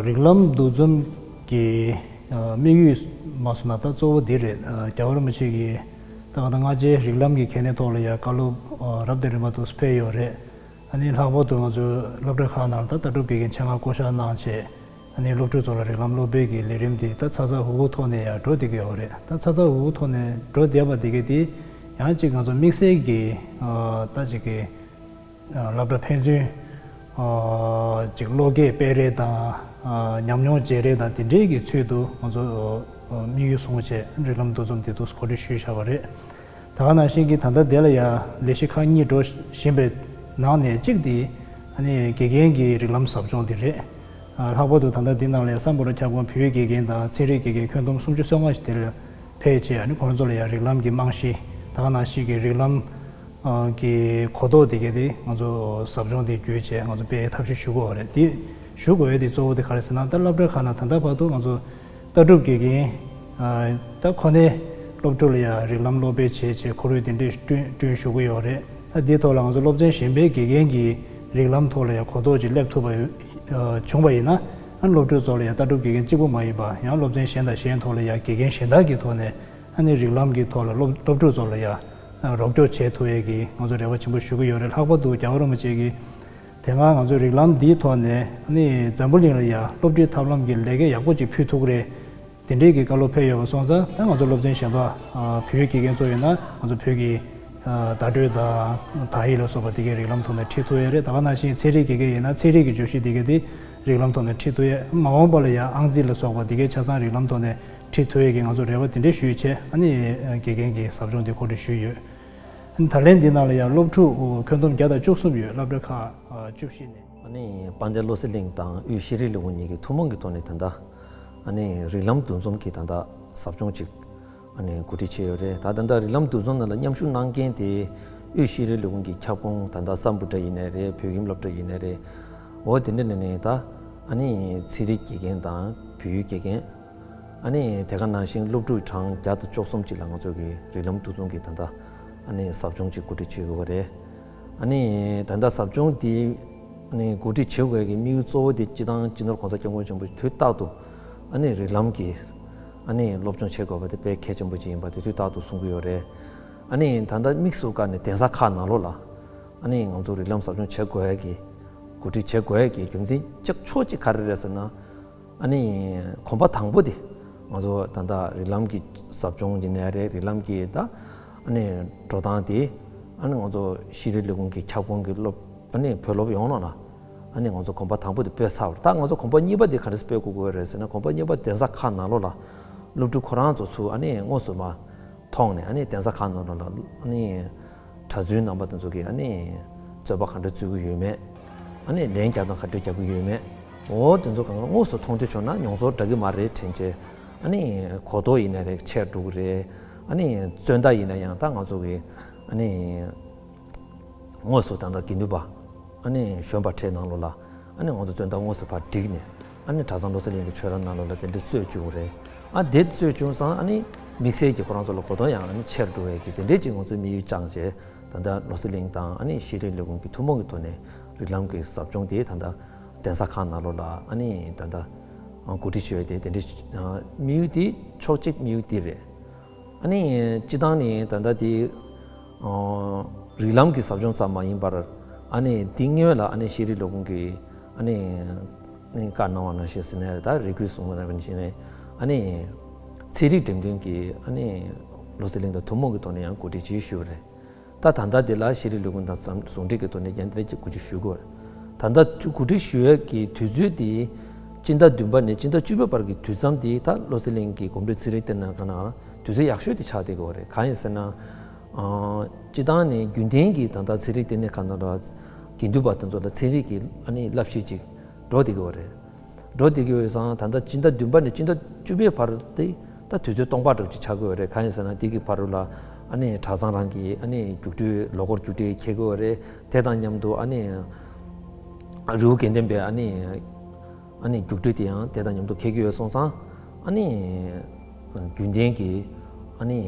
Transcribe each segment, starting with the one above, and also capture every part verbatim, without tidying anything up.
རིགས་ལམ་འདུ་འཛོམས་ཀྱི་ཨ་དམིགས་ཡུལ་མ་སོང་ན་ད་གཙོ་བོ་འདི་རེད། ཨ་རྒྱལ་བ་རིན་པོ་ཆེ་གིས་ད་ག་ད་སྔ་རྗེས་རིགས་ལམ་གྱི་གལ་གནད་ཐོག་ལ་ཡ་བཀའ་སློབ་ཨ་རབ་དང་རིམ་པ་འདུག་སེ་ཕེབས་ཡོད་རེད། ཨ་ནི་ལྷག་པར་དུ་ང་ཚོའི་སློབ་གྲྭ་ཁག་ནང་ལ་ད་ལྟ་གྲུབ་དགེ་རྒན་ཆེད་མངགས་བསྐོ་བཞག་གནང་བྱས། ཨ་ནི་སློབ་ཕྲུག་ཚོ་ལ་རིགས་ལམ་སློབ་སྤེལ་གྱི་ལས་རིམ་འདི་ད་ཚ་ཚ་འུར་འུར་ཐོག་ནས་ཡང་འགྲོ་བསྡད་ཀྱི་ཡོད་རེད། ད་ཚ་ཚ་འུར་འུར་ཐོག་ནས་འགྲོ་བསྡད་པ་འདི་ག་དེ་ཡང་ཅིག་ང་ཚོ་དམིགས་བསལ་གྱི་ཨ་ད་ཅིག་གི་ཨ་སློབ་གྲྭ་ཕན་ཚུན་ཨ་ཅིག་བློ་སྐྱེད་སྤེལ་རེས་དང་ཨ་ཉམས་མྱོང་བརྗེ་རེས་དང་དེ་འདྲའི་གི་ཚུལ་དུ་ང་ཚོ་ཨ་དམིགས་ཡུལ་བཟུང་བྱས་རིགས་ལམ་འདུ་འཛོམས་འདི་འདུག་སེ་གོ་སྒྲིག་ཞུས་བཞག་པ་རེད། ད་ག་ནང་བཞིན་གྱི་ད་ལྟ་དེ་ལ་ཡང་ལས་གཞི་ཁག་གཉིས་འགྲོ་བཞིན་པའི་ནང་ནས་གཅིག་དེ་ཨ་ནི་དགེ་རྒན་གྱི་རིགས་ལམ་ཟབ་སྦྱོང་དེ་རེད། ལྷག་པར་དུ་ད་ལྟ་འདི་ནང་ལ་ཡང་སམ་བྷོ་ཊ་ཁྱབ་ཁོངས་བོད་ཡིག་དགེ་རྒན་དང་ཚན་རིག་དགེ་རྒན་ཁྱོན་བསྡོམས་སུམ་ཅུ་སོ་ལྔ་ཞིག་དེ་ལ་ཕེབས་བྱས། ཨ་ནི་ཁོང་ཚོ་ལ་ཡང་རིགས་ལམ་གྱི་རྨང་གཞི་ད་ག་ནང་བཞིན་གྱི་རིགས་ལམ་གྱི་གོ་རྟོགས་དེ་ག་དེ་ང་ཚོ་ཟབ་སྦྱོང་དེ་བརྒྱུད་བྱས་ང་ཚོ་སྤེལ་ཐབས་ཤེས་ཞུ་དགོས་པ་རེད། དེ་ཞུ་དགོས་ཡ་དེ་གཙོ་བོ་དེ་ག་རེ་ཟེར་ན་ད་སློབ་གྲྭ་ཁག་ནང་ད་ལྟ་བར་དུ་ང་ཚོ་ལྟ་གྲུབ་དགེ་རྒན་ད་ཁོ་ནའི་སློབ་ཕྲུག་ལ་ཡང་རིགས་ལམ་སློབ་སྤེལ་བྱེད་ཆེད་ཁོར་ཡུག་དེ་འདྲས་བསྐྲུན་བསྐྲུན་ཞུ་གི་ཡོད་རེད། ད་འདིའི་ཐོག་ལ་ང་ཚོ་སློབ་ཚན་གཞན་པའི་དགེ་རྒན་གྱི་རིགས་ལམ་ཐོག་ལ་ཡང་གོ་རྟོགས་ཅིག་སླེབས་ཐུབ་པ་ཡོད་བྱུང་བ་ཡིན་ན། ཨ་སློབ་ཕྲུག་ཚོ་ལ་ཡང་ལྟ་གྲུབ་དགེ་རྒན་གཅིག་པུ་མ་ཡིན་པ་ཡང་སློབ་ཚན་གཞན་དང་གཞན་ཐོག་ལ་ཡང་དགེ་རྒན་གཞན་དག་གི་ཐོག་ནས་ཨ་ནི་རིགས་ལམ་གྱི་ཐོག་ལ་སློབ་སློབ་ཕྲུག་ཚོ་ལ་ཡང་རོགས་སྐྱོར་བྱེད་ཐུབ་ཡས་ཀྱི་ང་ཚོ་རེ་བ་ཆེན་པོ་ཞུ་གི་ཡོད་རེད། ལྷག་པར་དུ་རྒྱལ་བ་རིན་པོ་ཆེ་གིས་དེ་སྔ་ང་ཚོའི་རིགས་ལམ་འདིའི་ཐོག་ནས་ཨ་ནི་འཛམ་བུ་གླིང་ལ་ཡང་སློབ་ཁྲིད་ཐབས་ལམ་གྱི་ལས་ཀ་ཡག་པོ་ཅིག་ཕུལ་ཐུབ་ཀྱི་རེད། དེ་འདྲའི་གི་བཀའ་སློབ་ཕེབས་ཡོད་པ་སོང་ཙང་ད་ང་ཚོ་སློབ་ཚན་གཞན་པ་ཨ་བོད་ཡིག་དགེ་རྒན་ཚོ་ཡིན་ན་ང་ཚོ་བོད་ཀྱི་ཨ་བརྡ་སྤྲོད་དང་དག་ཡིག་ལ་སོགས་པ་དེ་གའི་རིགས་ལམ་ཐོག་ནས་ཁྲིད་ཐུབ་ཡོད་རེད། ད་ག་ནང་བཞིན་ཚན་རིག་དགེ་རྒན་ཡིན་ན་ཚན་རིག་གི་བརྗོད་གཞི་དེ་གའི་དེ་རིགས་ལམ་ཐོག་ནས་ཁྲིད་ཐུབ་ཡོད། མ་འོངས་པ་ལ་ཡང་ཨང་རྩིས་ལ་སོགས་པ་དེ་གའི་ཆ་ཚང་རིགས་ལམ་ཐོག་ནས་ཁྲིད་ཐུབ་ཡོད་ཀྱི་ང་ཚོ་རེ་བ་དེ་འདྲ་ཞུས་བྱས་ཨ་ནི་དགེ་རྒན་གྱི་ཟབ་སྦྱོང་དེ་གོ་སྒྲིག་ཞུས་ཡོད། ཨ་ནི་ད་ལན་འདི་ནང་ལ་ཡང་སློབ་ཕྲུག་ཁྱོན་བསྡོམས་བརྒྱ་དང་བཅུ་གསུམ་ཡོད། སློབ་གྲྭ་ཁག་བཅུ་བཞི་ནས། ཨ་ནི་དཔལ་ལྡན་བློ་གསལ་གླིང་དང་དབུས་ཤེས་རིག་ལས་ཁུངས་གཉིས་ཀྱི་ཐུན་མོང་གི་ཐོག་ནས་ད་ལྟ་ཨ་ནི་རིགས་ལམ་འདུ་འཛོམས་ཀྱི་ད་ལྟ་ཟབ་སྦྱོང་ཅིག་ཨ་ནི་གོ་སྒྲིག་བྱས་ཡོད་རེད། ད་ད་ལྟ་རིགས་ལམ་འདུ་འཛོམས་ནང་ལ་མཉམ་ཞུགས་གནང་མཁན་དེ་དབུས་ཤེས་རིག་ལས་ཁུངས་ཀྱི་ཁྱབ་ཁོངས་ད་ལྟ་སམ་བྷོ་ཊ་ཡིན་ནའི་རེད། བོད་ཁྱིམ་སློབ་གྲྭ་ཡིན་ནའི་རེད། འོ་དེ་འདྲ་ནས་ནས་ད་ཨ་ནི་ཚན་རིག་དགེ་རྒན་དང་བོད་ཡིག་དགེ་རྒན། ཨ་ནི་དེ་ག་ནང་བཞིན་སློབ་ཕྲུག་གྲངས་བརྒྱ་དང་བཅུ་གསུམ་ཅིག་ལ་ང་ཚོ་གི་རིགས་ལམ་འདུ་འཛོམས་ཀྱི་ད་ལྟ་ཨ་ནི་ཟབ་སྦྱོང་ཅིག་གོ་སྒྲིག་བྱེད་དགོས་པ་རེད། ཨ་ནི་ད་ལྟ་ཟབ་སྦྱོང་འདི་ཨ་ནི་གོ་སྒྲིག་བྱེད་དགོས་ཀྱི་དམིགས་ཡུལ་གཙོ་བོ་དེ་སྤྱི་བཏང་སྤྱི་ནོར་༸གོང་ས་༸སྐྱབས་མགོན་ཆེན་པོ་དུས་རྟག་ཏུ་ཨ་ནི་རིགས་ལམ་གྱི་ཨ་ནི་སློབ་སྦྱོང་བྱེད་དགོས་པ་དེ་དཔེ་གལ་ཆེན་པོ་ཅིག་ཡིན་པ་དེ་དུས་རྟག་ཏུ་གསུང་གི་ཡོད་རེད། ཨ་ནི་ད་ལྟ་དམིགས་སུ་བཀར་ནས་གདན་ས་ཁག་ནང་ལོགས་ལ་ཨ་ནི་ང་ཚོ་རིགས་ལམ་ཟབ་སྦྱོང་བྱེད་དགོས་ཀྱི་གོ་སྒྲིག་བྱེད་དགོས་ཀྱི་རྒྱུ་མཚན་ཅིག་ཕྱོགས་གཅིག་ག་རེ་རེད་ཟེར་ན། ཨ་ནི་གོམ་པ་དང་པོ་དེ་ང་ཚོ་ད་ལྟ་རིགས་ལམ་གྱི་ཟབ་སྦྱོང་ཡིན་ནའི་རེད། རིགས་ལམ་གྱི་ད་ཨ་ནི་འགྲོ་སྟངས་དེ་ཨ་ནི་ང་ཚོ་ཤེས་རིག་ལས་ཁུངས་ཀྱི་ཁྱབ་ཁོངས་ཀྱི་སློབ་ཨ་ནི་བོད་སློབ་ཡོངས་ལ་ཨ་ནི་ང་ཚོ་གོམ་པ་དང་པོ་དེ་སྤོས་ཚར་བ་རེད། ད་ང་ཚོ་གོམ་པ་གཉིས་པ་དེ་ག་རེ་སྤོ་དགོས་ཀྱི་ཡོད་རེད་ཟེར་ན། གོམ་པ་གཉིས་པ་གདན་ས་ཁག་ནང་ལོགས་ལ་སློབ་ཕྲུག་ཁོ་རང་ཚོ་ཚུར་ཨ་ནི་དངོས་སུ་མ་མཐོང་ནས་ཨ་ནི་གདན་ས་ཁག་ནང་ལོགས་ལ་ཨ་ནི་གྲྭ་བཙུན་རྣམ་པ་དེ་ཚོ་གིས་ཨ་ནི་རྩོད་པ་ག་འདྲ་རྩོད་ཀྱི་ཡོད་མེད། ཨ་ནི་ལན་རྒྱག་སྟངས་ག་འདྲ་རྒྱག་གི་ཡོད་མེད། འོ་དེ་ཚོ་གང་ག་དངོས་སུ་མཐོང་ཐོས་བྱུང་ན་མྱོང་ཚོར་འདྲ་གི་མ་རེད་དྲན་བྱས། ཨ་ནི་གོ་རྟོགས་ཡིན་ན་རེད་ཆེར་འགྲོ་གི་རེད། ཨ་ནི་རྩོད་ཟླ་ཡིན་ན་ཡང་ད་ང་ཚོ་གི་ཨ་ནི་དངོས་སུ་ད་ལྟ་དགེ་འདུན་པ་ཨ་ནི་གཞོན་པ་འཕྲད་ནང་ལོགས་ལ་ཨ་ནི་ང་ཚོ་རྩོད་ཟླ་དངོས་སུ་ཕར་བསྒྲིགས་ནས་ཨ་ནི་གྲྭ་ཚང་བློ་གསལ་གླིང་གི་ཆོས་ར་ནང་ལོགས་ལ་དེ་འདྲ་རྩོད་བཅུག་གི་རེད། ཨ་དེ་རྩོད་བཅུག་སང་ཨ་ནི་དམིགས་བསལ་གྱི་ཁོ་རང་ཚོ་ལ་གོ་རྟོགས་ཡང་ཨ་ནི་ཆེར་འགྲོ་བའི་གི་དེ་འདྲའི་ཅིག་ང་ཚོས་དམིགས་ཡུལ་བཅངས་བྱས། ད་ལྟ་བློ་གསལ་གླིང་དང་ཨ་ནི་ཤེས་རིག་ལས་ཁུངས་ཀྱི་ཐུན་མོང་གི་ཐོག་ནས་རིགས་ལམ་གྱི་ཟབ་སྦྱོང་དེ་ད་ལྟ་གདན་ས་ཁག་ནང་ལོགས་ལ་ཨ་ནི་ད་ལྟ་གོ་སྒྲིག་ཞུ་ཡས་དེ་དེ་འདྲའི་དམིགས་ཡུལ་དེ་ཕྱོགས་གཅིག་དམིགས་ཡུལ་དེ་རེད། ཨ་ནི་སྤྱི་བཏང་ནས་ད་ལྟ་དེ་རིགས་ལམ་གྱི་ཟབ་སྦྱོང་ཙམ་མ་ཡིན་པར་ཨ་ནི་དེ་སྔོན་ལ་ཨ་ནི་ཤེས་རིག་ལས་ཁུངས་ཀྱི་ཨ་ནི་བཀའ་གནང་བ་ནང་བཞིན་ཟེར་ནས་ད་རེ་སྐུལ་གསུང་བ་ནང་བཞིན་ཨ་ནི་ཚན་རིག་འགྲེམས་སྟོན་གྱི་ཨ་ནི་བློ་གསལ་གླིང་དང་ཐུན་མོང་གི་ཐོག་ནས་ཡང་གོ་སྒྲིག་བྱེད་ཞུས་པ་རེད། ད་ད་ལྟ་དེ་ལ་ཤེས་རིག་ལས་ཁུངས་དང་ཟུང་འབྲེལ་གྱི་ཐོག་ནས་རྒྱུན་དེ་འདྲ་ཅིག་གོ་སྒྲིག་ཞུ་དགོས། ད་ལྟ་གོ་སྒྲིག་ཞུ་ཡས་ཀྱི་དུས་ཚོད་དེ་སྤྱི་ཟླ་བདུན་པ་ནས་སྤྱི་ཟླ་བཅུ་པའི་བར་གྱི་དུས་མཚམས་དེ་ད་བློ་གསལ་གླིང་གི་གོམས་འདྲིས་ཚན་རིག་ལྟེ་གནས་ཁང་ནང་དུས་ཚོད་ཡག་ཤོས་དེ་ཆགས་བསྡད་ཀྱི་ཡོད་རེད། གང་ཡིན་ཟེར་ན། སྤྱི་བཏང་ནས་རྒྱུན་ལྡན་གྱི་ད་ལྟ་ཚན་རིག་ལྟེ་གནས་ཁང་ནང་ལ་དགེ་འདུན་པ་དེ་ཚོ་ལ་ཚན་རིག་གི་ཨ་ནི་བསླབ་གཞི་ཅིག་འགྲོ་བསྡད་ཀྱི་ཡོད་རེད། འགྲོ་བསྡད་ཀྱི་ཡོད་ཙང་ད་ལྟ་སྤྱི་ཟླ་བདུན་པ་ནས་སྤྱི་ཟླ་བཅུ་པའི་བར་དེ་ད་དུས་ཚོད་སྟོང་པ་འདྲ་ཅིག་ཆགས་ཀྱི་ཡོད་རེད། གང་ཡིན་ཟེར་ན་དེ་གི་བར་དུ་ལ་ཨ་ནི་གྲྭ་ཚང་རང་གི་ཨ་ནི་རྒྱུགས་སྤྲོད་ལོ་འཁོར་རྒྱུགས་སྤྲོད་འཁེལ་གྱི་ཡོད་རེད། དེ་དང་མཉམ་དུ་ཨ་ནི་རི་བོ་དགེ་ལྡན་པའི་ཨ་ནི་ཨ་ནི་རྒྱུགས་སྤྲོད་དེ་ཡང་དེ་དང་མཉམ་དུ་འཁེལ་གྱི་ཡོད་སོང་ཙང་ཨ་ནི་རྒྱུན་ལྡན་གྱི་ཨ་ནི་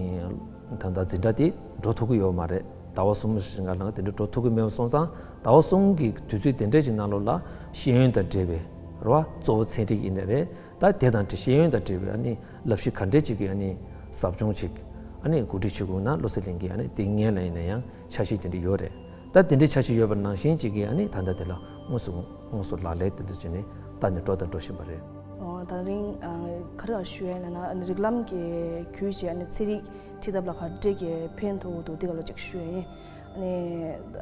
ད་ལྟ་འཛིན་གྲྭ་དེ་འགྲོ་ཐུབ་ཀྱི་ཡོད་མ་རེད། ཟླ་བ་གསུམ་ཞིག་ལ་དེ་འདྲ་འགྲོ་ཐུབ་ཀྱི་མེད་པ་སོང་ཙང་ཟླ་བ་གསུམ་གྱི་དུས་ཚོད་དེ་འདྲ་ཅིག་ནང་ལོགས་ལ་ཤེས་ཡོན་དང་འབྲེལ་བའི་ རེད་བ། གཙོ་བོ་ཚན་རིག་ཡིན་ནའི་རེད། ད་དེ་དང་འབྲེལ་ཤེས་ཡོན་དང་འབྲེལ་བའི་ཨ་ནི་བསླབ་གཞི་ག་འདྲས་ཅིག་གི་ཨ་ནི་ཟབ་སྦྱོང་ཅིག་ཨ་ནི་གོ་སྒྲིག་བྱེད་དགོས་ན། བློ་གསལ་གླིང་གི་ཨ་ནི་དེ་སྔོན་ལ་ཡིན་ན་ཡང་འཆར་གཞི་དེ་འདྲ་ཡོད་རེད། ད་དེ་འདྲའི་འཆར་གཞི་ཡོད་པ་ནང་བཞིན་ཅིག་གི་ཨ་ནི་ད་ལྟ་དེ་ལ་དངོས་སུ་དངོས་སུ་ལག་ལེན་དེ་འདྲ་བྱས་ནས་བསྟར་ནས་འགྲོ་དང་འགྲོ་བཞིན་པ་རེད། ཨོ། ད་རིང་ཨ་ག་རེ་ཞུ་ཡ་ཡིན་ན། ཨ་ནི་རིགས་ལམ་གྱི་བརྒྱུད་བྱས་ཨ་ནི་ཚན་རིག་ཁྲིད་ཐབས་ལ་ག་འདྲས་ཀྱི་ཕན་ཐོགས་འདུག་དེ་ག་ལ་ཅིག་ཞུ་ཡ་ཡིན། ཨ་ནི་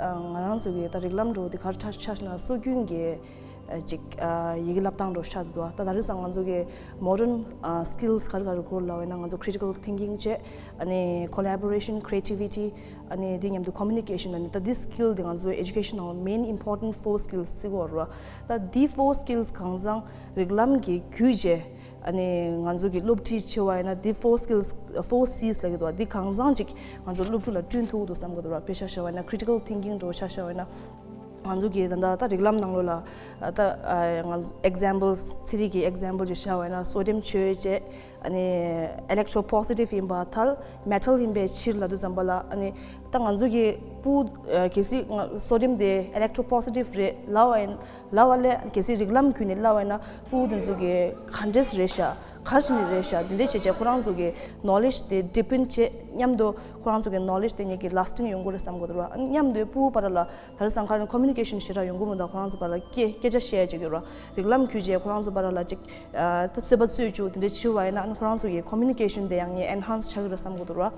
ཨ་ང་རང་ཚོ་གི་ད་རིགས་ལམ་འདྲ་བོ་དེ་ག་རེ་ཆགས་ཆགས་ན་སྲོལ་རྒྱུན་གྱི་ཨ་ཅིག་ཨ་ཡི་གེ་བསླབ་སྟངས་འདྲ་བོ་ཆགས་འདུག་ད་ད་རེས་ཙང་ང་ཚོ་གི་modern ཨ་skills ག་རེ་ག་རེ་གོ་ལབ་ཡིན་ན། ང་ཚོ་critical thinking བྱས། ཨ་ནི་collaboration, creativity། ཨ་ནི་དེ་མཉམ་དུ་communication། ཨ་ནི་ད་འདི་skill དེ་ང་ཚོ་education ནང་main important four skills ཟེར་གྱི་ཡོད་རེད་བ། ད་འདི་four skills གང་ཚང་རིགས་ལམ་གྱི་བརྒྱུད་བྱས། ཨ་ནི་ང་ཚོ་གི་སློབ་ཁྲིད་བྱེད་པ་ཡིན་ན། འདི་four skills, four C's ལབ་ཀྱི་འདུག་འདི་གང་ཚང་ཅིག་ང་ཚོ་སློབ་ཕྲུག་ལ་བསྐྲུན་ཐུབ་ཀྱི་འདུག་བསམ་གྱི་འདུག་ར། དཔེ་ཆ་བཞག་པ་ཡིན་ན་critical thinking འདྲ་བོ་ཆ་བཞག་པ་ཡིན་ན། ང་ཚོ་གི་ད་ལྟ་ད་རིགས་ལམ་ནང་ལོགས་ལ་ད་ཨ་ང་ཚོ་example ཚན་རིག་གི་example ཅིག་བཞག་པ་ཡིན་ན། sodium བཅོས་བྱས། ཨ་ནི་electropositive ཡིན་པར་ཐལ། metal ཡིན་པའི་ཕྱིར་ལབ་དུས་ཙམ་པ་ལ། ཨ་ནི་ད་ང་ཚོ་གི་ཕྲུ་གུ་གལ་སྲིད་ང་sodium དེ་electropositive རེད་ལབ་པ་ཡིན། ལབ་པ་ལས་གལ་སྲིད་རིགས་ལམ་བརྒྱུད་ནས་ལབ་པ་ཡིན་ན། ཕྲུ་གུ་དེ་ཚོ་གི་ག་འདྲས་རེད་ཤག་ག་རེ་བྱས་ནས་རེད་ཤག་དེ་འདྲས་བྱས་བྱས་ཁོ་རང་ཚོ་གི་knowledge དེ་deepen བྱས། མཉམ་དུ་ཁོ་རང་ཚོ་གི་knowledge དེ་ཉིད་ཀྱི་lasting ཡོང་གི་རེད་བསམ་གྱི་འདུག་ར། མཉམ་དུ་ཕྲུ་གུ་བར་ལ་ད་རེས་ཙང་ཁ་ནས་communication ཞེ་དྲག་ཡོང་གི་མི་འདུག་ཁོ་རང་ཚོ་བར་ལ་སྐད་སྐད་ཆ་བཤད་ཡ་ཅིག་ཡོད་ར། རིགས་ལམ་བརྒྱུད་བྱས་ཁོ་རང་ཚོ་བར་ལ་ཅིག་ཨ་ད་རྩོད་པ་རྩོད་བཅུག་དེ་འདྲས་བྱས་པ་ཡིན་ན། ཨ་ནི་ཁོ་རང་ཚོ་གི་communication དེ་ཡང་ངས་enhance བྱ་གི་རེད་བསམ་གྱི་འདུག་ར།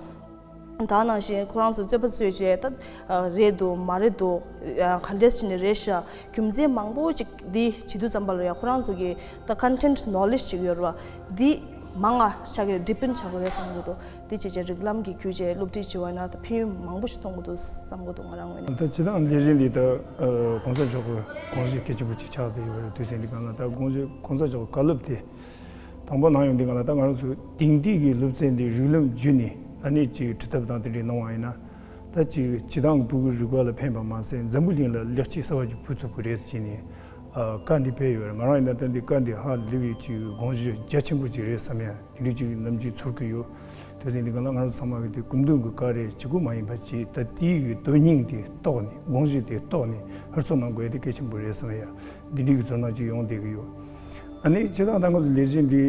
ད་ནང་བཞིན་ཁོ་རང་ཚོ་རྩོད་པ་རྩོད་བྱས་ད་ཨ་རེད་འདུག་མ་རེད་འདུག་ཨ་ག་འདྲས་བྱས་ནས་རེད་ཤག་རྒྱུ་མཚན་མང་པོ་ཅིག་འདི་བྱེད་དུས་ཙམ་པ་ལ་ཡ་ཁོ་རང་ཚོ་གི་ད་content knowledge ཅིག་ཡོད་ར། འདི་མང་ང་ཆགས་ཀྱི་རེད། deepen ཆགས་ཀྱི་རེད་བསམ་གྱི་འདུག་དེ་བྱས་བྱས་རིགས་ལམ་གྱི་བརྒྱུད་བྱས་སློབ་ཁྲིད་བྱས་པ་ཡིན་ན་ད་ཕན་ཡོན་མང་པོ་ཞིག་མཐོང་གི་འདུག་བསམ་གྱི་འདུག་ང་རང་ངོས་ནས། ད་སྤྱིར་བཏང་ལས་གཞི་འདི་ད་ཨ་གོང་ས་མཆོག་གི་དགོངས་གཞི་གལ་ཆེན་པོ་ཅིག་ཆགས་བསྡད་ཡོད་རེད། དུས་ཚོད་འདི་སྒང་ལ་ད་དགོངས་གཞི་གོང་ས་མཆོག་གི་བཀའ་སློབ་དེ་དང་པོ་གནང་ཡོང་དུས་སྒང་ལ། ད་ང་རང་ཚོ་དེང་དུས་ཀྱི་སློབ་ཚན་འདི་རིགས་ལམ་བརྒྱུད་ནས་ཨ་ནི་ཅིག་ཁྲིད་ཐབས་དང་དེ་འདྲའི་གནང་བ་ཡིན་ན། ད་ཅིག་སྤྱིར་བཏང་གི་ཕྲུ་གུ་རིག་པ་ལ་ཕན་པ་མ་ཟད་འཛམ་བུ་གླིང་ལ་ལེགས་སྐྱེས་གསར་བ་ཅིག་ཕུལ་ཐུབ་ཀྱི་རེད་ཟེར་ནས་ཨ་བཀའ་འདི་ཕེབས་ཡོད་རེད། ང་རང་ཡིན་ན་ད་འདི་བཀའ་འདི་ཧ་ལས་པའི་ཅིག་དགོངས་གཞི་རྒྱ་ཆེན་པོ་ཅིག་རེད་བསམ་ཡ་དེ་འདྲའི་ཅིག་ནམ་རྒྱུན་ཚོར་གྱི་ཡོད། དེ་ཚོ་འདི་ག་ལ་ང་རང་ཚང་མ་གི་དེ་སྐུ་མདུན་གྱི་བཀའ་རེད། གཅིག་པུ་མ་ཡིན་པ་ཅིག་ད་དེའི་གི་དོན་སྙིང་དེ་རྟོགས་ནས་དགོངས་གཞི་དེ་རྟོགས་ནས་ཧུར་བརྩོན་གནང་དགོས་ཡ་དེ་གལ་ཆེན་པོ་རེད་བསམ་ཡ་འདི་འདྲའི་གི་ཚོར་སྣང་ཅིག་ཡོང་བསྡད་ཀྱི་ཡོད། ཨ་ནི་སྤྱིར་བཏང་ད་ང་ཚོ་ལས་གཞི་འདི་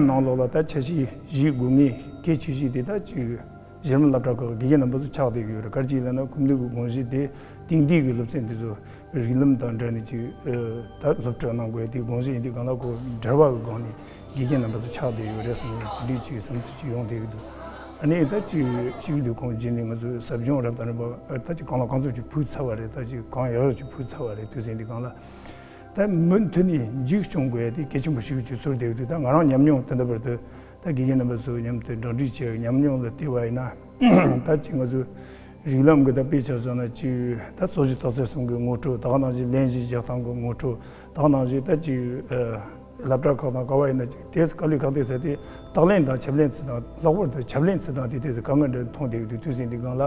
ནང་ལོགས་ལ་ད་འཆར་གཞི་བཞིའི་སྒོ་ནས་གལ་ཆེ་ཤོས་དེ་ད་ཅིག་གཞི་རིམ་སློབ་གྲྭ་ཁག་དགེ་རྒན་རྣམ་པ་ཚོ་ཆགས་བསྡད་ཀྱི་ཡོད་རེད། ག་རེ་ཅིག་ལབ་ན་སྐུ་མདུན་གྱི་དགོངས་གཞི་དེ་དེང་དུས་ཀྱི་སློབ་ཚན་འདི་ཚོ་རིགས་ལམ་དང་འབྲེལ་ནས་ཅིག་ཨ་ད་སློབ་ཁྲིད་གནང་དགོས་དེ་དགོངས་གཞི་ཡིན་དུས་སྒང་ལ་ཁོ་འབྲེལ་བ་གི་སྒང་ནས་དགེ་རྒན་རྣམ་པ་ཚོ་ཆགས་བསྡད་ཡོད་རེད་བསམ་ནས་དེ་འདྲའི་ཅིག་བསམ་ཚུལ་ཅིག་ཡོང་བསྡད་ཀྱི་འདུག་ཨ་ནི་ད་ཅིག་ཤེས་ཡོན་ལས་ཁུངས་བརྒྱུད་ནས་ང་ཚོས་ཟབ་སྦྱོང་རབ་དང་རིམ་པ་ད་ཅིག་གང་ལ་གང་འཚམ་ཅིག་ཕུལ་ཚར་བ་རེད། ད་ཅིག་གང་ཡག་ཡག་ཅིག་ཕུལ་ཚར་བ་རེད། དུས་ཚོད་འདི་སྒང་ལ། ད་མུ་མཐུད་ནས་མཇུག་སྐྱོང་དགོས་ཡ་དེ་གལ་ཆེན་པོ་ཞིག་ཅིག་ཚོར་བསྡད་ཡོད་དུས། ད་ང་རང་ཉམས་མྱོང་དེ་འདྲ་བར་དུ་ད་དགེ་རྒན་རྣམ་པ་ཚོ་མཉམ་དུ་འགྲོགས་འདྲིས་བྱས་ཉམས་མྱོང་ལ་བལྟས་པ་ཡིན་ན། ད་ཅིག་ང་ཚོ་རིགས་ལམ་གྱི་ད་དཔེ་ཆ་བཞག་ན་ཅིག་ད་རྩོད་གཞི་རྟགས་གསལ་གསུམ་གྱི་ངོ་སྤྲོད། ད་ག་ནང་བཞིན་ལན་གཞི་རྒྱག་སྟངས་ཀྱི་ངོ་སྤྲོད། ད་ག་ནང་བཞིན་ད་ཅིག་ཨ་སློབ་གྲྭ་ཁག་དང་ག་བ་ཡིན་ན་ཅིག་དེས་དཀའ་ལས་ཁག་དེ་ཟེར་ཏེ་དག་ལན་དང་ཁྱབ་ལན་ཚིག་དང་། ལྷག་པར་དུ་ཁྱབ་ལན་ཚིག་དང་དེ་དེ་ཚོ་དཀའ་ངལ་འདྲ་མཐོང་བསྡད་ཡོད་དུས། དུས་ཚོད་འདི་སྒང་ལ་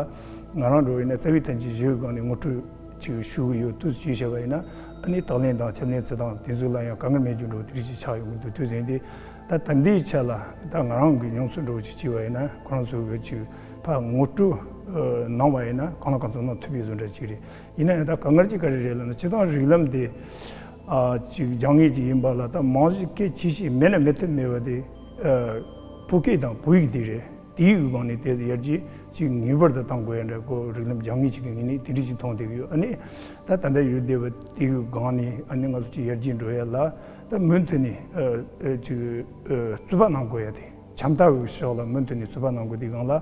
ང་རང་འགྲོ་བ་ཡིན་ན་རྩ་བའི་ཐམས་ཅད་གཞི་ཡི་སྒང་ནས་ངོ་སྤྲོད་ཅིག་ཞུ་གི་ཡོད་དུས་ཅིག་བྱས་པ་ཡིན་ན། ཨ་ནི་དག་ལན་དང་ཁྱབ་ལན་ཚིག་དང་དེ་ཚོ་ལ་ཡང་དཀའ་ངལ་མེད་རྒྱུ་འགྲོ་དེ་རིགས་ཅིག་ཆགས་ཡོང་གི་འདུག་དུས་ཚོད་འདི་ད་ད་ལྟའི་ཆ་ལ་ད་ང་རང་གི་མྱོང་ཚོར་འགྲོ་ཅིག་བྱས་པ་ཡིན་ན། ཁོ་རང་ཚོ་གི་ཅིག་ཕར་ངོ་སྤྲོད་གནང་བ་ཡིན་ན་གང་ལ་གང་འཚམ་གནང་ཐུབ་པའི་བཟོ་འདྲ་ཅིག་རེད། ཡིན་ན་ཡང་ད་དཀའ་ངལ་ཅིག་ག་རེ་རེད་ལབ་ན། སྤྱིར་བཏང་རིགས་ལམ་དེ་ཨ་ཅིག་སྦྱང་ངེས་ཅིག་ཡིན་པ་ལ་ད་རྨང་གཞི་གལ་ཆེ་ཤོས་མེད་ན་མེད་ཐབས་མེད་པ་དེ་ཨ་བོད་སྐད་དང་བོད་ཡིག་དེ་རེད། དེའི་སྒང་ནས་དེ་ཡར་རྒྱས་ཅིག་ངེས་པར་དུ་གཏང་དགོས་ཡ་འདྲ། ཁོ་རིགས་ལམ་སྦྱང་ངེས་ཅིག་གི་ངོས་ནས་དེ་འདྲ་ཅིག་མཐོང་བསྡད་ཀྱི་ཡོད། ཨ་ནི་ད་ད་ལྟ་ཡོད་བསྡད་པ་དེའི་སྒང་ནས་ཨ་ནི་ང་ཚོ་ཅིག་ཡར་རྒྱས་འགྲོ་ཡ་ལ་ད་མུ་མཐུད་ནས་ཨ་ཨ་ཅིག་ཨ་རྩོད་པ་གནང་དགོས་ཡ་དེ། བྱ་ཐབས་ཀྱི་ཕྱོགས་ལ་མུ་མཐུད་ནས་རྩོད་པ་གནང་དགོས་དུས་སྒང་ལ།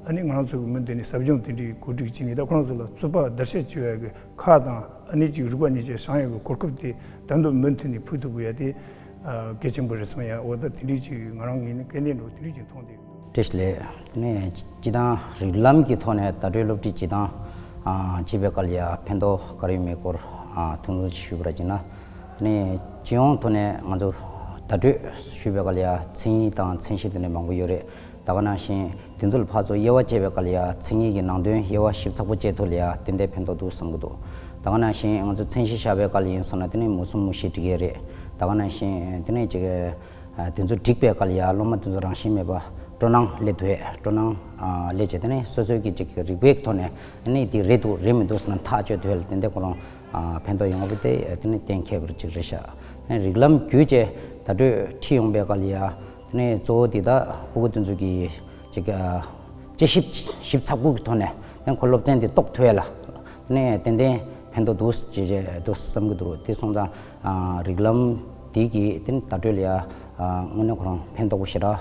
ཨ་ནི་ང་རང་ཚོ་གི་མུ་མཐུད་ནས་ཟབ་སྦྱོང་དེ་འདྲའི་གོ་སྒྲིག་བྱས་ནས་ད་ཁོ་རང་ཚོ་ལ་རྩོད་པ་བརྡར་ཤ་གཅོད་ཡ་གི་ཁག་དང་། ཨ་ནི་ཅིག་རིག་པ་ཉིད་ཅིག་སྦྱང་ཡ་གི་གོ་སྐབས་དེ་ད་དུང་མུ་མཐུད་ནས་ཕུལ་ཐུབ་དགོས་ཡ་དེ་ཨ་གལ་ཆེན་པོ་རེད་བསམ་ཡ། འོ་ད་དེ་འདྲའི་ཅིག་ང་རང་ངོས་ནས་སྐལ་ལྡན་འགྲོ་དེ་འདྲའི་ཅིག་མཐོང་བསྡད་ཡོད། བཀྲ་ཤིས་བདེ་ལེགས། དེ་ནས་སྤྱིར་བཏང་རིགས་ལམ་གྱི་ཐོག་ནས་བརྡ་སྤྲོད་སློབ་ཁྲིད་སྤྱིར་བཏང་ཨ་བྱེད་པའི་སྐབས་ལ་ཡ་ཕན་ཐོགས་ག་རེ་ཡོད་མེད་སྐོར་ཨ་ཐུང་ཐུང་ཞུས་པ་ར་བྱས་ན། དེ་ནས་སྤྱི་ཡོངས་ཐོག་ནས་ང་ཚོ་བརྡ་སྤྲོད་ཞུས་པའི་སྐབས་ལ་ཡ་མཚན་ཉིད་དང་མཚན་གཞི་དེ་འདྲ་མང་པོ་ཡོད་རེད། ད་ག་ནང་བཞིན་དེ་ཚོ་ལ་ཕར་ཚུར་དབྱེ་བ་ཕྱེ་བའི་སྐབས་ལ་ཡ་མཚན་ཉིད་ཀྱི་ནང་དོན་དབྱེ་བ་ཞིབ་ཚགས་པོ་ཕྱེ་ཐུབ་ལ་ཡ་ཏན་ཏན་ཕན་ཐོགས་འདུག་བསམ་གྱི་འདུག་ད་ག་ནང་བཞིན་ང་ཚོ་མཚན་གཞི་བཞག་པའི་སྐབས་ལ་ཡིན་སོང་ན་དེ་ནས་མུ་གསུམ་མུ་བཞི་འགྲིག་གི་རེད། ད་ག་ནང་བཞིན་དེ་ནས་ཅིག་ཨ་དེ་ཚོ་འགྲིག་པའི་སྐབས་ལ་ཡ་སློབ་མ་དེ་ཚོ་རང་བཞིན་མེད་པ་སྤྲོ་སྣང་སླེབས་ཐུབ་ཡས། སྤྲོ་སྣང་ཨ་སླེབས་བྱས་དེ་ནས་སོ་སོའི་གི་ཅིག་རིག་པའི་ཐོག་ནས་ཨ་ནི་དེ་རེད་འདུག་རེད་མི་འདུག་ཟེར་ན་ཐག་གཅོད་ཐུབ་ཡས་ལ་ཏན་ཏན་ཁོ་རང་ཨ་ཕན་ཐོགས་ཡོང་བ་དེ་དེ་ནི་གཏན་འཁེལ་བ་ཅིག་རེད་ཤག་རིགས་ལམ་བརྒྱུད་བཅས་བརྡ་སྤྲོད་ཁྲིད་ཡོང་པའི་སྐབས་ལ་ཡ། དེ་ནས་གཙོ་བོ་འདི་དག་སྤུ་གུ་དེ་ཚོ་གི་ཅིག་དཔྱད་ཞིབ་ཞིབ་ཚགས་པོ་གི་ཐོག་ནས་དེ་ཁོ་སློབ་ཚན་འདི་རྟོགས་ཐུབ་ཡ་ལ། དེ་ནས་ཏན་ཏན་ཕན་ཐོགས་འདུག་ཅེས་བྱས་འདུག་བསམ་གྱི་འདུག་དེ་སོང་ཙང་རིགས་ལམ་འདི་གི་དེ་བརྡ་སྤྲོད་ལ་ཡ་དངོས་གནས་ཁོ་རང་ཕན་ཐོགས་པོ་ཞེ་དྲག་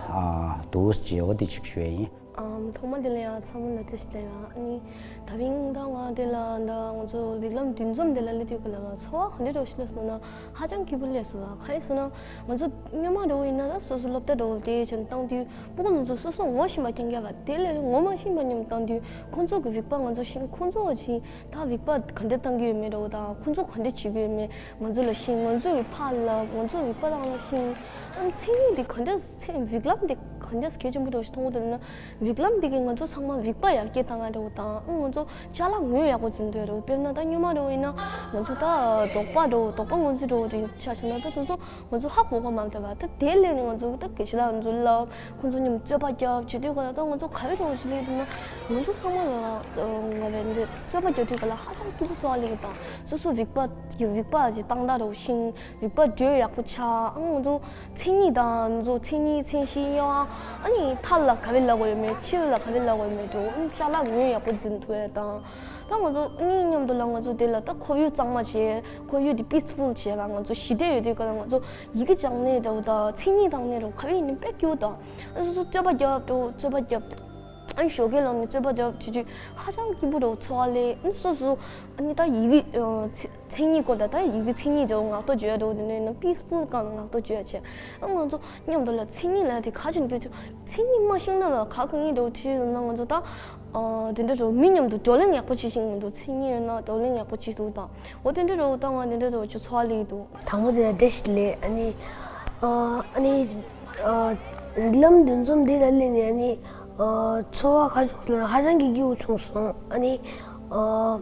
འདུག་ཅེས་འོ་དེ་ཅིག་ཞུ་ཡ་ཡིན། ཨམ། ཐོག་མ་དེ་ལ་ཡང་ཚང་མ་ལ་བཀྲ་ཤིས་བདེ་ལེགས། ཨ་ནི་ད་རིང་ད་ང་དེ་ལ་ད་ང་ཚོ་རིགས་ལམ་འདུ་འཛོམས་དེ་ལ་སླེབས་དུས་སྐབས་ལ་ཚོར་བ་ག་འདྲ་རོ་ཞིག་སླེབས་སོང་ན་ཧ་ཅང་སྐྱིད་པོ་སླེབས་སོང་། གང་ཡིན་ཟེར་ན་ང་ཚོ་སྔོན་མ་འདྲ་བོ་ཡིན་ན་ད་སོ་སོ་སློབ་གྲྭ་འདྲ་བོ་དེ་བྱས་ནས་བཏང་དུས་སྤུ་གུ་ང་ཚོ་སོ་སོ་ངོ་ཤེས་པ་རྐྱང་རྐྱང་བ་དེ་ལས་ངོ་མ་ཤེས་པ་མཉམ་བཏང་དུས་ཁོང་ཚོ་གི་རིག་པ་ང་ཚོ་ཤེས། ཁོང་ཚོ་བ་བྱིན་ད་རིག་པ་ག་འདྲ་བཏང་གི་ཡོད་མེད་འདྲ་བོ་དང་ཁོང་ཚོ་ག་འདྲ་བྱེད་ཀྱི་ཡོད་མེད་ང་ཚོ་ལ་ཤེས། ང་ཚོ་གི་ཕར་ལབ། ང་ཚོ་རིག་པ་བཏང་ལ་ཤེས། ཨ་ནི་མཚན་ཉིད་དེ་ག་འདྲ་མཚན་རིགས་ལམ་དེ་ག་འདྲས་གལ་ཆེན་པོ་འདྲ་བོ་ཞིག་མཐོང་གི་འདུག་ལབ་ན། རིགས་ལམ་འདི་གིས་ང་ཚོ་ཚང་མ་རིག་པ་ཡར་རྒྱས་བཏང་ཡ་འདྲ་བོ་དང་། ཨ་ང་ཚོ་ཅ་ལག་ངོས་ཡག་པོ་འཛིན་ཐུབ་ཡ་འདྲ་བོ། དཔེར་ན་ད་སྔོན་མ་འདྲ་བོ་ཡིན་ན་ང་ཚོ་ད་དོགས་པ་འདྲ་བོ་དོགས་པ་སྔོན་རྩིས་འདྲ་བོ་དེ་ཆ་བཞག་ན་ད་དེ་ཚོ་ང་ཚོ་ཧ་གོ་གི་མ་རེད་པ། ད་དེ་ལས་ནས་ང་ཚོ་ད་དགེ་བཤེས་ལགས་ང་ཚོ་ལ་ཁོང་ཚོ་མཉམ་རྩོད་པ་རྒྱབ་བྱེད་དུས་ག་ལ་ད་ང་ཚོ་ག་བའི་འདྲ་བོ་ཞིག་སླེབས་འདུག་ན། ང་ཚོ་ཚང་མ་ལ་ང་བས་འདི་རྩོད་པ་རྒྱབ་དུས་ག་ལ་ཧ་ཅང་སྐྱིད་པོ་ཚོར་བ་སླེབས་ཀྱི་དང་། སོ་སོ་རིག་པ་རིག་པ་ཞིག་བཏང་སྟངས་འདྲ་བོ་ཤེས། རིག་པ་འགྲོས་ཡག་པོ་ཆགས། ཨ་ང་ཚོ་མཚན་ཉིད་དང་ང་ཚོ་མཚན་ཉིད་མཚན་གཞི་དབྱེ་བ། ཨ་ནི་མཐའ་ལ་ག་བའི་ལབ་དགོས་ཡོད་མེད། ཕྱི་ལ་ག་བའི་ལབ་དགོས་ཡོད་མེད་འདྲ་བོ། ཨ་ནི་ཅ་ལག་ངོས་ཡག་པོ་འཛིན་ཐུབ་ཡ་དང་། ད་ང་ཚོ་ཨ་ནི་མཉམ་དུ་ལ་ང་ཚོ་དེ་ལ་ད་ཁོར་ཡུག་གཙང་མ་བྱས། ཁོར་ཡུག་དེ་peaceful་བྱས་ལ། ང་ཚོ་ཞི་བདེ་ཡོད་དུས་ག་ལ་ང་ཚོ་ཡི་གེ་སྦྱང་ནས་འདྲ་བོ་དང་མཚན་ཉིད་བཏང་ནས་འདྲ་བོ་ག་བའི་ཡིན་ནའི་དཔེ་སྐྱིད་པོ་དང་། ཨ་སོ་སོ་རྩོད་པ་རྒྱབ་འདྲ་བོ་རྩོད་པ་རྒྱབ། ཨ་ནི་ཞོགས་ཀས་ལངས་ནས་རྩོད་པ་རྒྱབ་དུས་དུས་ཧ་ཅང་སྐྱིད་པོ་འདྲ་བོ་ཚོར་བ་སླེབས། ཨ་ནི་སོ་སོ་ཨ་ནི་ད་ཡི་གེ་ཨ་མཚན་མཚན་ཉིད་སྐོར་ལ་ད་ཡི་གེ་མཚན་ཉིད་འདྲ་བོ་ངག་ཐོག་བརྗོད་ཡ་འདྲ་བོ་དེ་འདྲ་ཡིན་ན་peaceful་གང་ངག་ཐོག་བརྗོད་ཡ་བྱས། ཨ་ང་ཚོ་མཉམ་དུ་ལ་མཚན་ཉིད་ལབ་ཡ་དེ་ག་ཅིག་འདོད་ཚུལ། མཚན་ཉིད་མ་ཤེས་ན་ལ་ག་གང་ཡིན་འདྲ་བོ་དུས་ཡིན་ན་ང་ཚོ་ད་ཨ་དེ་འདྲ་འདྲ་བོ་མི་མཉམ་དུ་བགྲོ་གླེང་ཡག་པོ་བྱེད་ཤེས་ཀྱི་མི་འདུག་མཚན་ཉིད་ཡོད་ན་བགྲོ་གླེང་ཡག་པོ་བྱེད་ཐུབ་དང་། འོ་དེ་འདྲ་འདྲ་བོ་ད་ང་དེ་འདྲ་འདྲ་བོ་ཅིག་ཚོར་བ་སླེབས་འདུག་དང་པོ་དེ་ལ་བཀྲ་ཤིས་བདེ་ལེགས། ཨ་ནི་ཨ་ཨ་ནི་ཨ་རིགས་ལམ་འདུ་འཛོམས་འདི་ལ་སླེབས་ནས་ཨ་ནི་ཨ་ཚོར་བ་ག་ཚོད་ལ་ཧ་ཅང་གི་སྐྱིད་པོ་བྱུང་སོང་། ཨ་ནི་ཨ་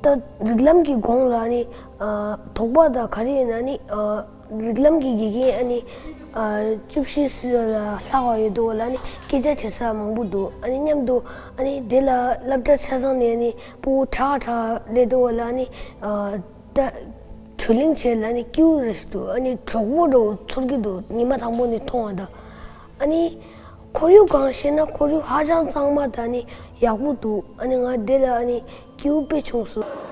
ད་རིགས་ལམ་གྱི་གོང་ལ་ཨ་ནི་ཨ་དོགས་པ་དང་ག་རེ་ཡོད་ན་ཨ་ནི་ཨ་རིགས་ལམ་གྱི་དགེ་རྒན་ཨ་ནི་ཨ་བཅུ་བཞི་སུ་ཡོད་ལ་ལྷག་པ་ཡོད་འདུག་ལ་ཨ་ནི་སྐད་ཆ་དྲི་ས་མང་པོ་འདུག་ཨ་ནི་མཉམ་དུ་ཨ་ནི་དེ་ལ་སློབ་གྲྭ་ཆ་ཚང་ནས་ཨ་ནི་སྤུ་གུ་གྲགས་གྲགས་སླེབས་འདུག་ལ་ཨ་ནི་ཨ་ད་བགྲོ་གླེང་བྱས་ལ་ནི་སྐྱིད་པོ་རེད་འདུག་ཨ་ནི་གྲོགས་པོ་འདྲ་བོ་ཚོར་གྱི་འདུག་ཉི་མ་དང་པོ་ནས་མཐོང་བ་དང་། ཨ་ནི་ཁོར་ཡུག་གང་ཤེས་ན་ཁོར་ཡུག་ཧ་ཅང་གཙང་མ་དང་ནི་ཡག་པོ་འདུག་ཨ་ནི་ང་འདི་ལ་ཨ་ནི་སྐྱིད་པོ་དཔེ་བྱུང་སོང་།